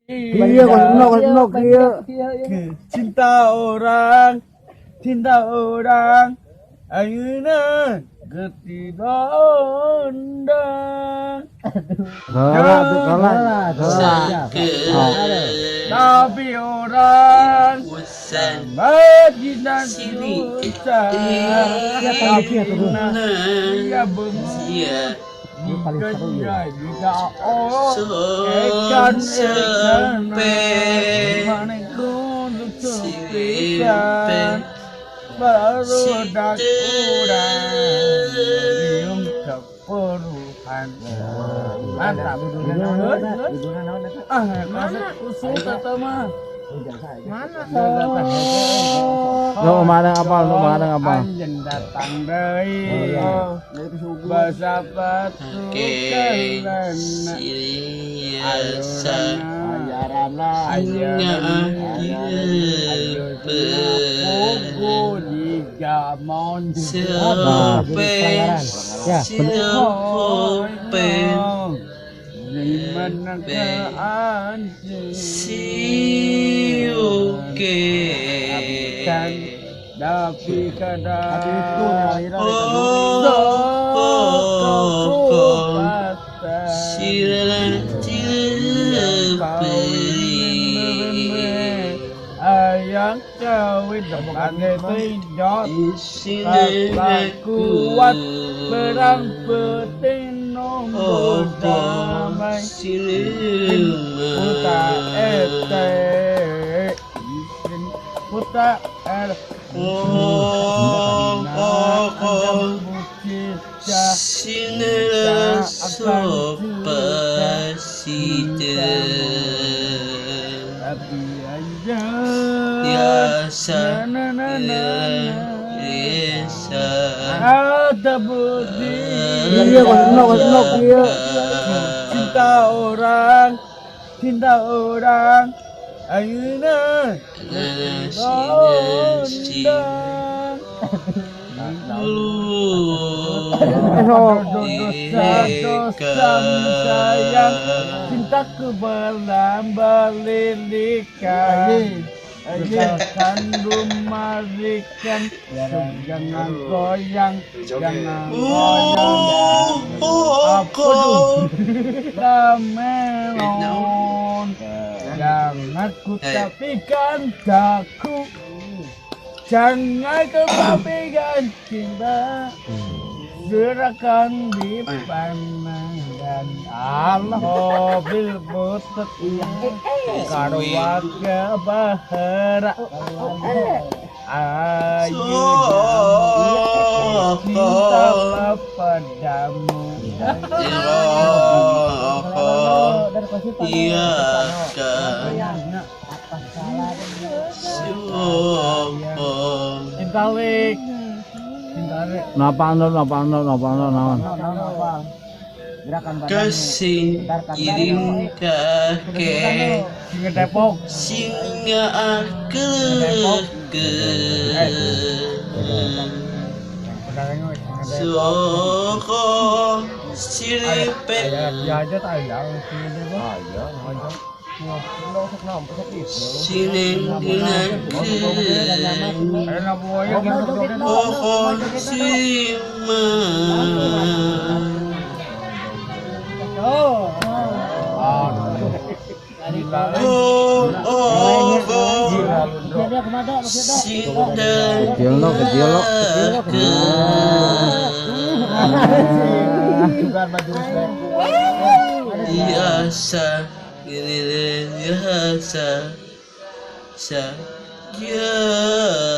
Iya, kos nok, kos nok, iya. Cinta orang, cinta orang, ayeuna getih ondang. Kalah tuh, kalah. Kalah. Tapi orang Usan bajingan Sini. Susah. Tapi dia bengu Sia jika jika oh ikan ikan mana kudu sepisan baru dak urang riung keperuhan. Mantap. Ah, mana usul tata mah. Mana? Nu mana apa, nu mana apa? Anjeun datang deui. Basa batu karena Sia Ayo ayo Pogo di gamon. Sampai Sampai Di mana ke anjing Siuke Kan tapi kada Oh Oh Sila Tilaperi Ayang kawin depan tinjot Sila kuat perang peting nomor damai puta ete puta er Oh oh oh Bukit Sinela sopasite Tapi aja Biasa na na na na. Biasa Ada budi. Iya, kos nok, kos nok, iya. Cinta orang, cinta orang, ayeuna ondang. Dosa dosa sayang, cintaku berlamba lilikan. Jangan rumarikan, jangan goyang, jangan goyang. Apa tuh? Melon. Jangan ku tapikan daku. Jangan kau tapikan cinta. Gerakan di pandangan Allah mobil butet karo warga bahara. Ayo cinta padamu. Iya kan Cintalik. Cintalik. Napa no, napa no, napa no, naon. Kasing kirim kakek Sing Depok. Singa ke Soko siripet Ya aja tayang sing Depok. Aja, aja. Sineng dinaken Enak buaya Pohon sima Oh. Oh oh oh Sinda Kecil no, kecil no. Biasa ini biasa sa biasa.